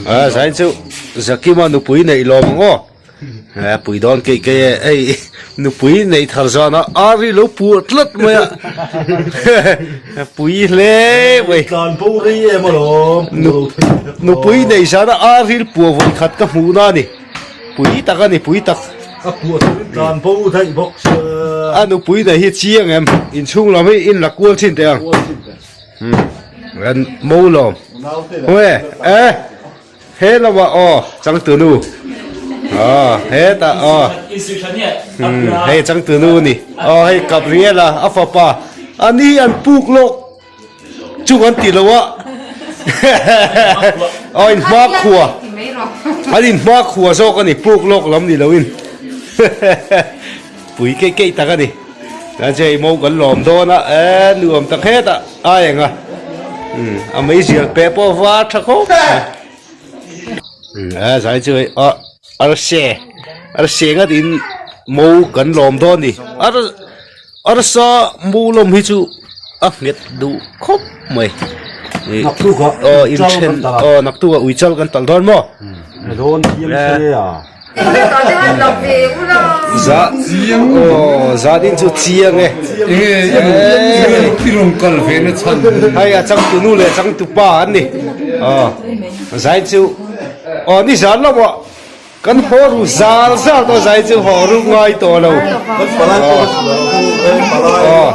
A zain chu Zakima nupui neih lawm ang aw. A pui dawn keih keih e hei nupui neih thar zana ar hi lo puah tlat mai a pui hle mai. Tlan bo rei em alawm. Nupui neih zana ar hi puah vawi khat ka hmuh na a ni. Pui tak a ni pui tak. A puah turin tlan bo daih bawk se. A nupui neih hi chiang em inchhung lam hi in la kual thin teh ang. An mo lawm. Hue e he lamah aw changtunu aw hetah aw hei changtunu a ni aw hei Gabriela a fapa a ni an puk lawk chu kan ti lo a aw in hma khua an in hma khua zawk a ni puk lawk lam ni loin pui keih keih tak a ni. Chuan chei mo kan lawm dawn a e nuam tak hetah ai ang a umm a meizial peh pawh a var tha khawp mai umm a zai chu hei ah arse arse ngat in mo kan lawm dawn a ni ar arsa mo lawm hi chu a nghet duh khawp mai ih aw inthen aw naktukah uichal kan talh dawn maw. Za aw za din chu chiang e hei a changtu nu leh changtu pa an ni aw zai chu aw ni zan lo maw kan haw ru zal zal tawh zai chu haw ru ngai tawh lo aw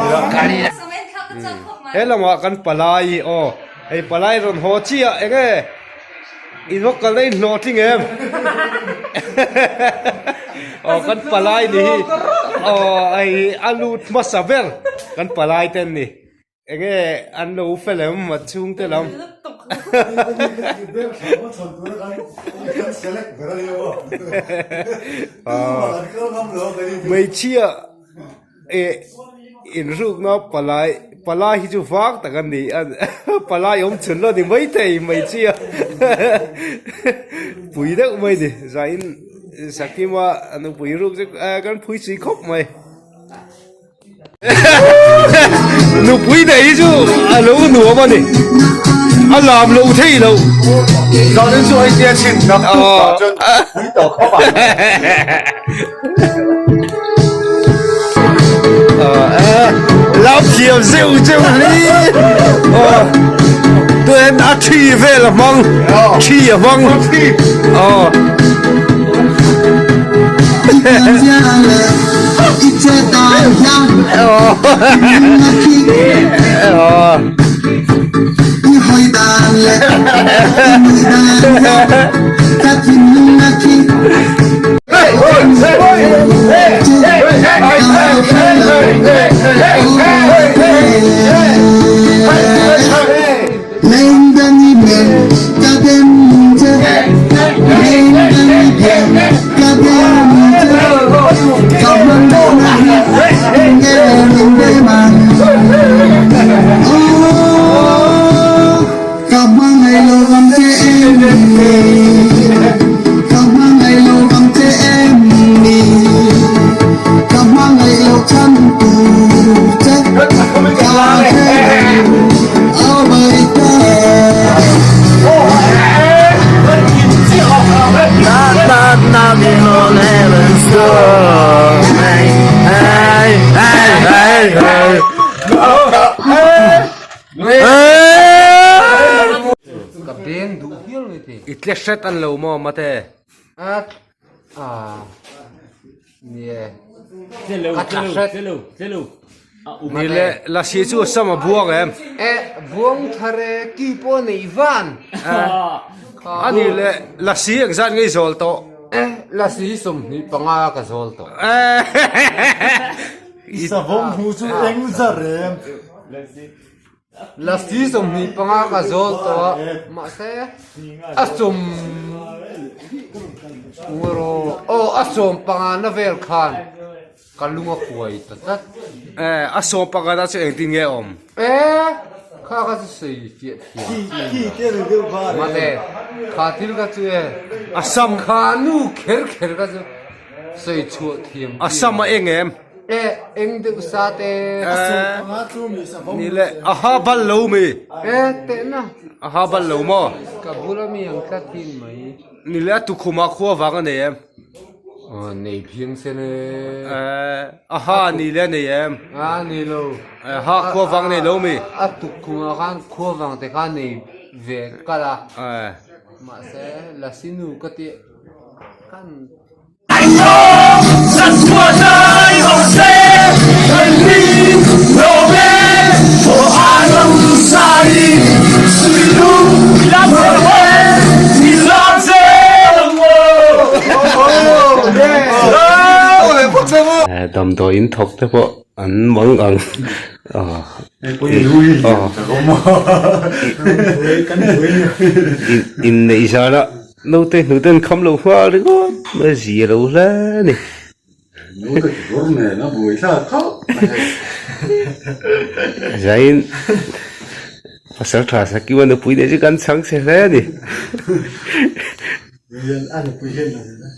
he lamah kan palai hi aw hei palai rawn haw chiah eng e. In vawk kalna in hlawh tling em? Aw kan palai ni hi aw hei hi a lut hmasa ber kan palai ten ni enge an lo fel em a chhung te lam hmeichhia Eh inrukna palai palai hi chu vang tak a ni a palai awm chhun lo ni maithei hmeichhia pui deuh mai ni zain Sakima nupui ruk chu kan phui chhui khawp mai nupui nei hi chu a lo nuam a ni a lam lo thei lo zanin chu hei tia chhin nak chuan pui tawh khawp ang. Lam thiam zeuh zeuh hle tuan a thi vel a hmang thi a hmang aw Ka beng duh hial mai te. I tle hret an lo maw mate? A a nie. Ka tla hret. Ni le lasi chu sam a buang em? E buang thar e ki pawh a neih van. A ni le lasi engzat ngei zawl tawh? E lasi 25 ka zawl tawh. I savawm hmu chu eng zar em? Lasi 25 ka zawl tawh a, mahse a sawm rawh aw a 15 na vel khan ka lung a kuai ta tlat. E a 15 na chu engtin nge awm? E kha kha chu sawi fiah thiam mate kha thil kha chu e a sam kha nu kher kher kha chu sawi chhuah thiam a sam a eng em? E eng deuh sa te. Ni le a ha bal lo mi. E tehna. A ha bal lo maw? Ka bula mi ang tlat hin mai. Ni le a tukhumah khua vang a nei em? Aw nei phiang sen e. A ha ni le a nei em? A nei lo. Ha khua vang nei lo mi? A tukhumah khan khua vang te kha nei ve kal a. Mahse Lasinu ka tih khan. Damdawiin thawk te pawh an mang ang inneih zana Naute hnute an kham lo nghal ringawt mai a zia lo hle a ni. Naute kekawr nen a buai thlak khauh mai. Zain pasal tha Sakiwa nupui leh chu kan chhang chhe hle a ni. A nupui hian a ni.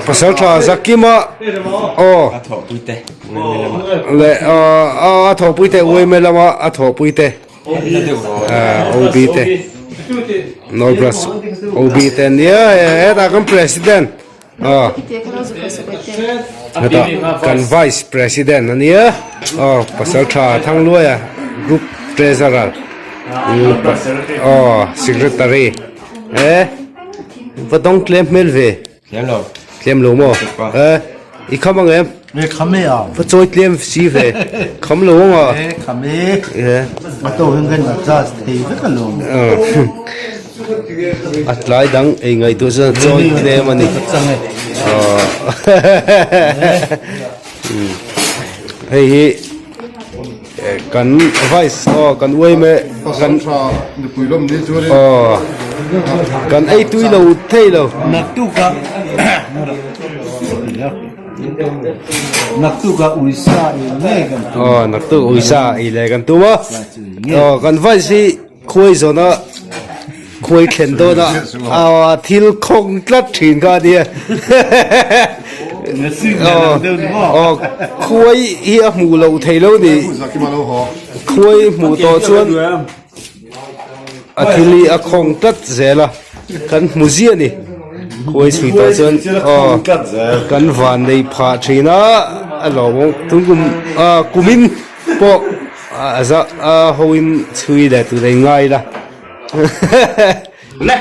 Pasal tha Zakima aw a thawhpui te leh a thawhpui te uaime lama a thawhpui te OB te Nobras OB te ania hetah kan president aw hetah kan vice president ania aw pasal tha Thangluaia group treasurer aw secretary e va dawng tlem hmel ve tlem lo maw e i kham ang em e kham e a va chawi tlem si ve kham lo ang a e kham e a to hian kan adjust thei vek alawm A tlai dang ei ngaihtuah chuan chawi tlem a ni. Hei hi kan vice aw kan uaime kan aw kan ei tui lo thei lo. Naktuka naktuka uisa ei leh kan tum. Aw naktuk uisa ei leh kan tum a. Aw kan vice hi. Khuai zawna khuai thlen dawna a thil khawng tlat thin kha a nia. Aw khuai hi a hmuh loh thei lo ni. Khuai hmuh tawh chuan a thil hi a khawng tlat zel a, kan hmu ziah a ni. Khuai chhui tawh chuan aw kan van nei phah thin a, a lawmawm tun kum kumin pawh. A za a ho in chhui leh tur ei ngai la. Le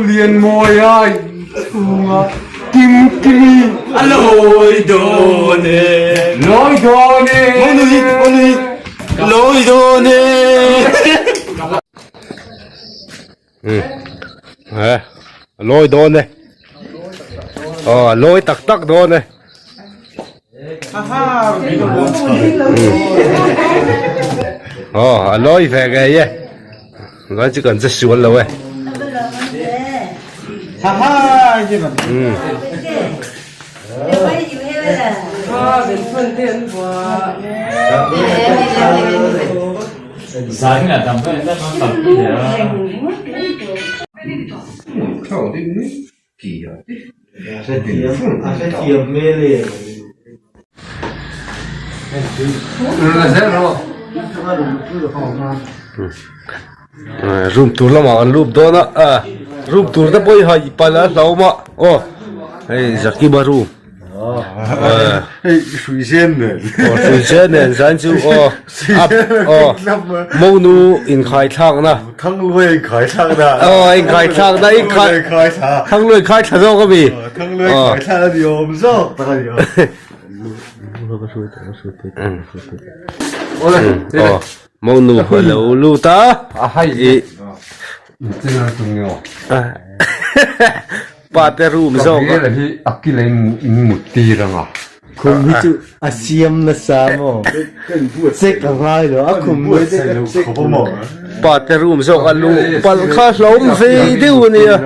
Lian mawi a chhunga kim kimi a lawi dawn e lawi dawn e Monui monui lawi dawn e He a lawi dawn e aw a lawi tak tak dawn e aw a lawi ve ngei e ngai chu kan che sual lo e Room tur lamah kan lut dawn a room tur te pawh hi hai palh a hlauhawm a aw hei Zakima room. Hei hrui zen nen. Aw hrui zen nen zan chu aw aw monu inkhai thlak na. Thangluai inkhai thlak na. Aw inkhai thlak na inkhai Thangluai khai thla zawk ami. Thangluai khai thla ani awm zawk tak ani. Aw monu a lo lut a. A hai i. Pa te room zawk a. Gabriel hi a kil a in mut tir ang a. Khum hi chu a siam nasa maw? Check a ngai lo a khum mai te ka check. Pa te room zawk a luh palh kha hlawm ve deuh a nia.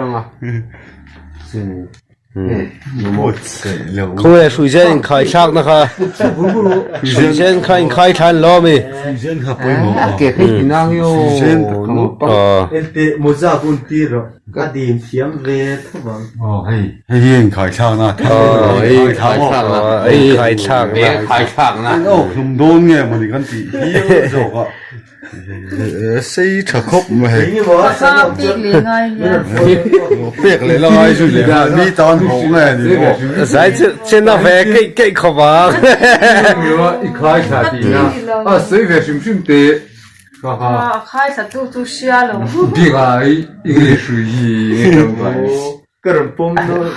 Khawnge Hruizen inkhai thlakna kha Hruizen kha inkhai thla an lo ami. Hruizen kha pawimawh. A ke khi tinang yo. Ente mawza bun tir rawh a dim thiam ve tho vang. Aw hei hei hi inkhaithlak na Aw inkhaithlak na inkhaithlak na inkhaithlak na Aw hlum dawn nge mawni kan tih hial zawk a sei tha khawp mai hei. Pek leh la ngai zui leh nghal mi tan hawh nge ni maw. Zai chu chen a ve keih keih khawp ang. I khaithla tihna a sawi ve hrim hrim te. A khaithla tu chu hria lo. Bik a English ri hi nge ka vai. Ka rawn pawm nawlh.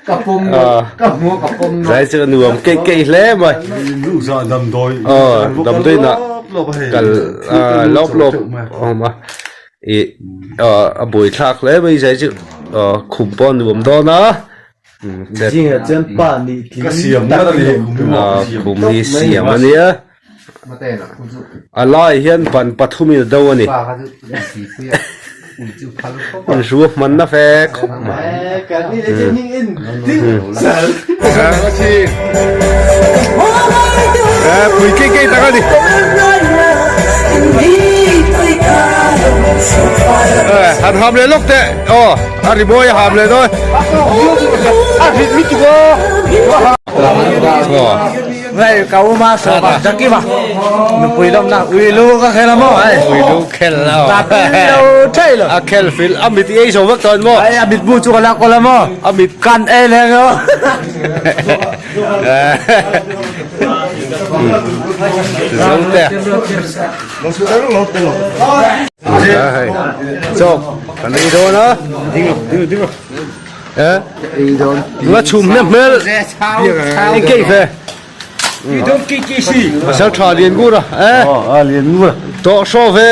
Ka pawm nawlh. Ka hmu ka pawm nawlh. Zai chu nuam keih keih hle mai. Luhzah damdawi. Aw damdawi nah kal lawp lawp awm a. Ih a buaithlak hle mai zai chu khum pawh a nuam dawn a. Zingah chuan pa nih tling Ka siam ngat a ni khum hi siam a nia. A lai hian ban pathumin a do a ni. Inruahmanna fe khawp mai. Pui kei kei tak a ni. Han ham leh lawk teh. Aw a ri mawi a ham leh dawn. A rit lutuk aw. Ngai ka uma so ba jaki ba nupui lom na ui lu ka khel mo ai ui lu khel lo ta lo thai lo a khel fil a mit ei zo vek ton mo ai a mit bu chu ka la ko la mo a mit kan e le ngo zo te chok kan ei dawn a ding ding ding La chhum hnem hmel eng keih ve pasal tha lian ngur a a lian ngur a tawh hraw ve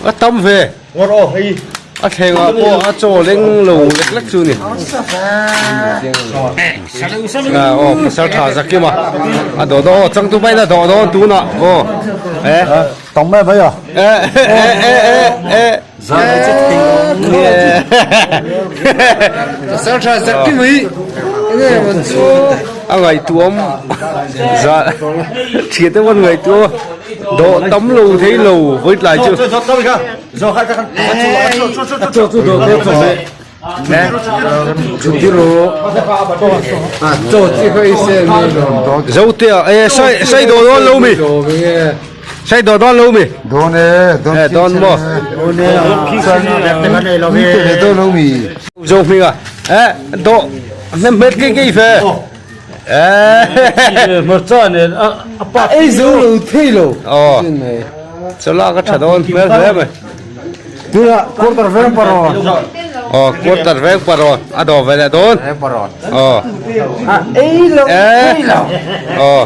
a tam ve a thleng ah pawh a chaw leng lo lek lek chu ni aw pasal tha zakim a a dawh dawn aw changtu pahin a dawh dawn tunah aw tawng mai mai a e e e e e A ngaihtuam zah thian te pawh an ngaihtuam a dawh tam lo thei lo vawi tlai chu. Zotea e sai sai dawh dawn lo mi sai dawh dawn lo mi Dawn e dawn e dawn maw dawn lo mi Zo hming a e dawh hnem hmet kei kei fe e hmarcha nen a pa ei zo lo thei lo aw chawlak a tha dawn hmel hle mai tuna quarter veng parawn aw quarter veng parawn a dawh ve leh dawn aw a ei lo thei lo aw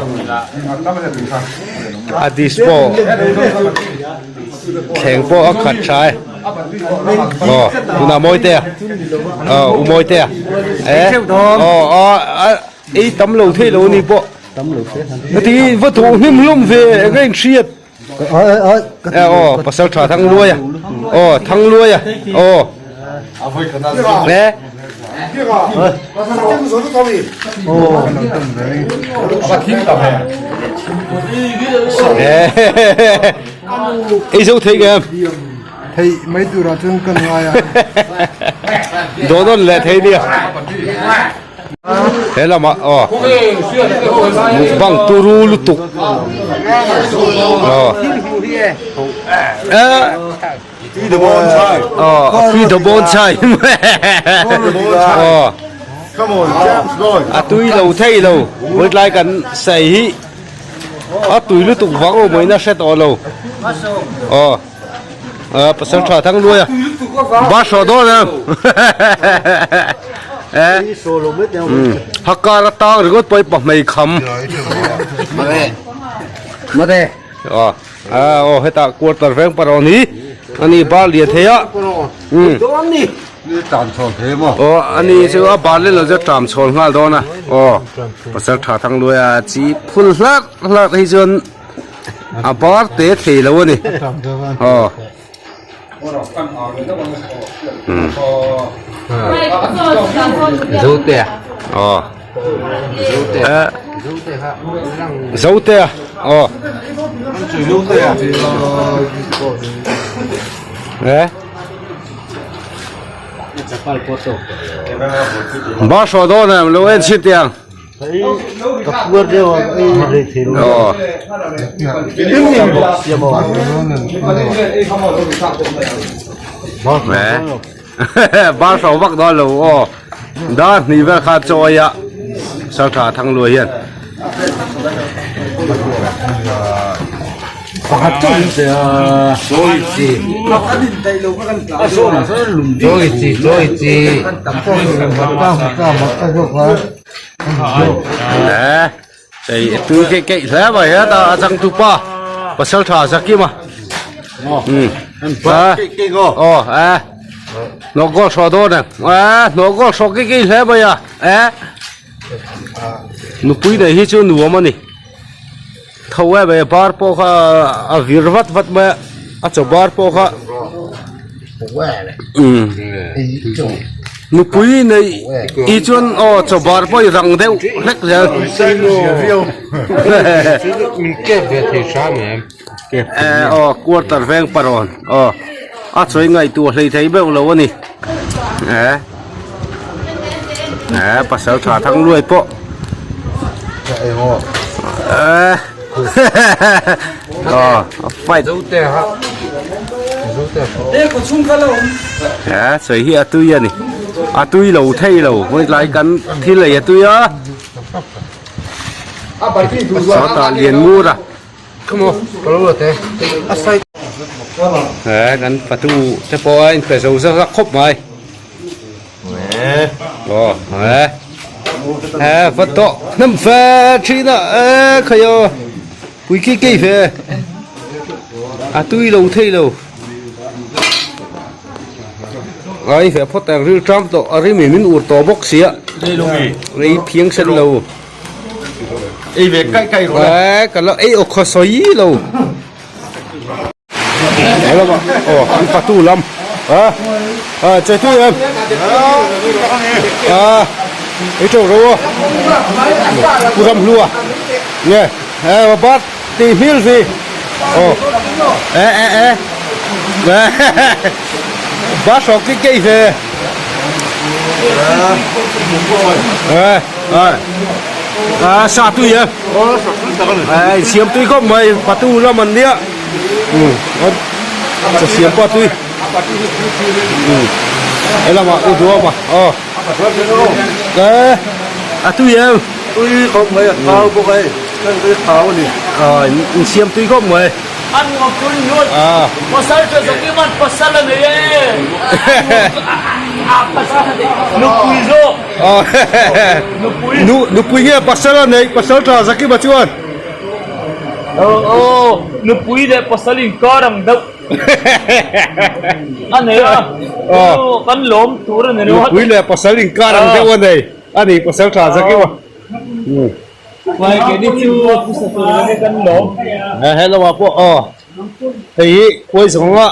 a dispo thleng pawh a khat tha e aw tunah mawitea aw u mawitea e aw aw ei tam lo thei lo a ni pawh heti va duh hnim hlawm ve eng a inhriat aw pasal tha thang luai a aw thang luai a aw e Ei zo thei nge Thei mai turah chuan kan ngai a. Dawn awn leh thei nia. He lamah aw mukbang turu lutuk aw aw free the bon chai aw a tui lo thei lo vawitlai kan sei hi a tui lutuk vang awm in a hre tawh lo aw pasal tha thang luai a bus hrawh dawn em hakar a tang ringawt pawh hi pahmei kham aw aw hetah quarter veng parawn hi ani bar lian thei a Aw ani chu a bar leh lo chu a tram chhawl nghal dawn a aw pasal tha thang luai a chi phul hlak hlak hi chuan a bar te thei lo a ni aw Zote aw Zote eh. Zotea aw. Eh. Ba sho do na lo en chi tiang. Ka puar deuh a ei rei thei lo. Aw. Eh. Ba sho vak dawn lo aw. Dar hnih vel kha chawi a Saltha Thangluai hian. Nè, chei tui keih keih hle mai heta a changtu pa Pasaltha Zakima. Ừ. À. Ồ, à. Nó có sò đó nè. À, nó có sò cái cái hle mai à. À. Nupui nei hi chu nuam a ni. Tho e mai bar pawh kha a vir vat vat mai a, a chaw bar pawh kha umm nupui nei hi chuan aw chaw bar pawh i rang deuh hlek zel. Aw quarter veng parawn aw a chawi ngaihtuah hlei thei beuh lo a ni eh. Eh, pasal tha thang luai pawh. Eh. Oh, a fight. Eh, sawi hi a tui a ni. A tui lo thei lo. Hoi lai kan thil ei a tui a. Sawtah lian ngur a. Eh, kan fatu te pawh a inpe zo zak zak khawp mai. Aw eh eh va tawh hnam fe thin a eh khai aw pui kei kei ve a tui lo thei lo ai ve phawt ang ril tram tawh a rim in min ur tawh bawk sia rei phiang sen lo Ei ve kai kai rawh eh ka la ei aw khaw sawi lo. Lama aw an patu lam a a che tui em a ei teuh ro a pu ram hlua nge e va bat ti hmil vi aw e e e ba hrawk ki kei ve e a sa tui em a insiam tui khawp mai patu lam an nia cha siam pawh a tui helamah u duam a aw e a tui em tui khawp mai a thau bawk a hei hei thau a ni aw insiam tui khawp mai An ngawk tun ngut pasal tha zakim an pasal a nei e nupui zawk nupui nupui nge pasal a nei pasal tha zakima chuan aw nupui leh pasal inkar ang deuh a nei a kan lawm tur a ni nupui leh pasal inkar ang deuh a nei a ni pasal tha zakima Mai keini chu phusa tur ania kan lawm. He hello ah pawh aw hei hi khuai zawng a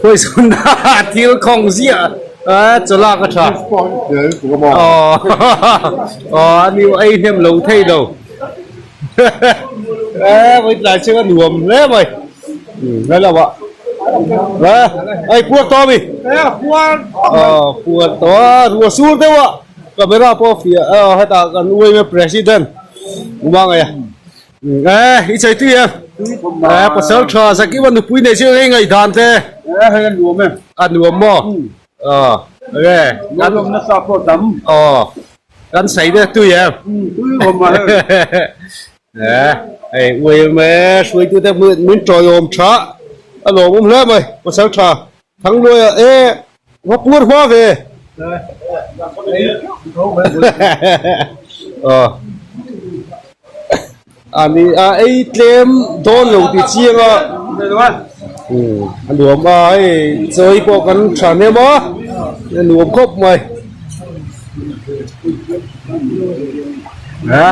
khuai zawn a thil khawng ziah a chaw lak a tha aw aw a ni ei hnem lo thei lo e vawi tlai chu a nuam hle mai hello ah hei puar tawh a mi aw puar tawh a ruah sur deuh a. Camera pawh a fiah a hetah kan uaima president uma ngei a eh i chei tui em eh pasal tha Zakima nupui nei chu ngei ngaihdan te eh hei a nuam em a nuam maw aw nge kan nuam nasa pawh tam aw kan sawi te tui em tui awm a hei eh hei uaima hruaitu te min tawiawm tha a lawmawm hle mai pasal tha Thangluaia e va puar hma ve. Aw a ni a ei tlem dawn lo ti chiang a a nuam a hei chawi pawh kan tha hnem a a nuam khawp mai a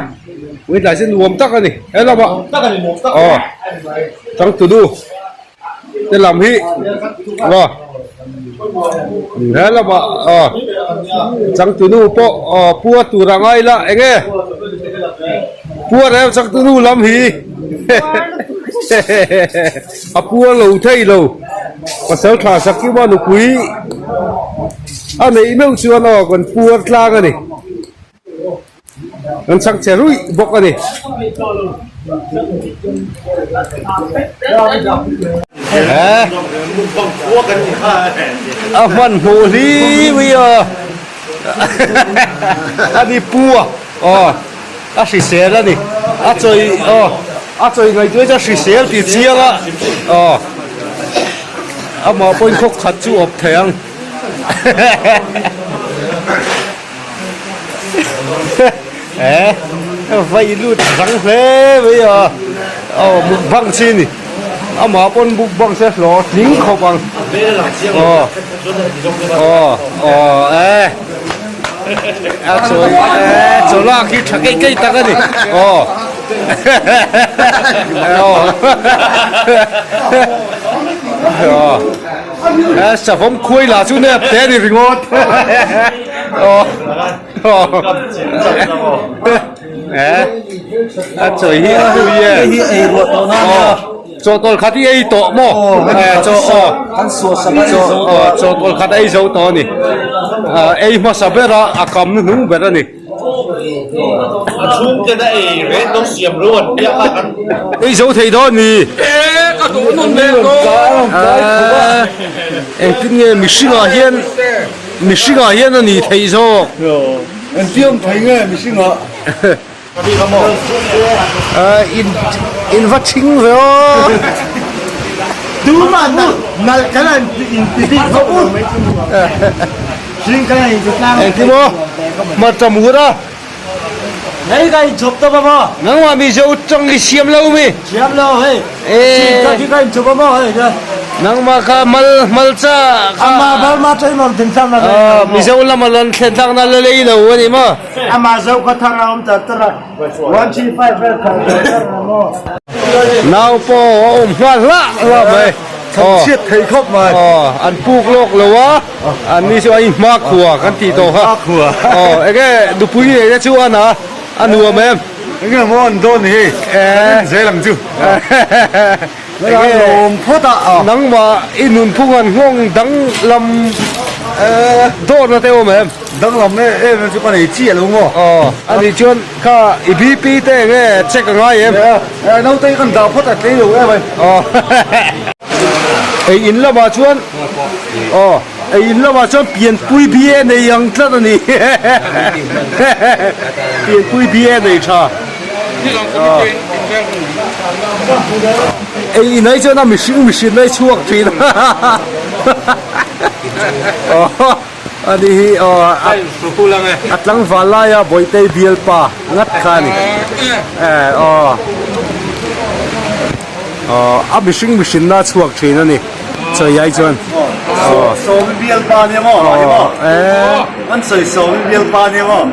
ui tlai chu nuam tak a ni he lamah aw changtunu. Te lam hi aw he lamah aw changtunu pawh aw pua tur a ngai la eng nge. Puar em changtu nu lam hi a puar lo thei lo. Pasal tha Sakima nupui a neih meuh chuan aw kan puar tlang a ni. Kan chhang che ruih bawk a ni. A hman hmuh hlim hi a a ni pu a aw a hrisel a ni a chawi aw a chawi ngaihtuah hi chuan hrisel tih chiang a aw amah pawhin khaw khat chu awp thei ang. Eh, vai lut rang hle mai a aw mukbang chi ni amah pawn mukbang se hlawh tling khawp ang aw aw aw eh a chaw eh chaw lak hi tha keih keih tak a ni aw aw aw. Savawm khuai lah chu nep te a ni ringawt. A chawi hi a tui e. Chawhtawl khat hi ei tawh maw? Chawhtawl khat a ei zo tawh a ni. Ei hmasa ber a, a kam hnuhnung ber a ni. A chhungten a ei reng dawn siam lo an biak a kan. Ei zo thei dawn ni. E ka duh nun leh dawn. Engtin nge mihringah hian mihringah hian a ni thei zawk. Engtiang thei nge mihringah. In in va thing ve aw. Tumah nalh kan an inti bik khawp lo mai chu. Engtin maw hmarcha mur a. Hei ka inchhawp tawp a maw. Nangmah mi chu tawng i siam lo mi. Siam lo hei. Chin ka khi ka inchhawp a maw hei. Nangmah kha mal hmalcha kha. Amah Burma tawng in thlak na. Mizo lama rawn thlen thlak na la lei lo a ni maw. Amah zo khaw thar a awm ta tar a. 135 vel kha tar a maw. Nau pawh a awm nghal hlah hlah mai. Chhiat thei khawp mai. An puk lawk lo a. An ni chu a inhma khua kan tih tawh kha. Aw enge nupui nei te chu a na a nuam em. Enge maw an dawn hi kan en zel ang chu. Enge lawm phawt a. Nangmah i nunphung an nghawng danglam dawrna te awm em. Danglam em em chu ka nei chiah lo maw. Aw ani chuan kha i BP te enge check a ngai em. Naute hi kan dah phawt a tlei lo em ai. Aw. Ei in lamah chuan aw ei in lamah chuan pianpui BA nei ang tlat a ni pianpui BA nei tha ei in ai chuan a mihring mihring lai chhuak thin aw ani hi aw a tlangval laia bawihte bialpa ngat kha a ni aw. Aw a mihring mihrinna a chhuak thin a ni sawi ai chuan aw Sawmi bialpa nia maw ni maw an sawi sawmi bialpa nia maw.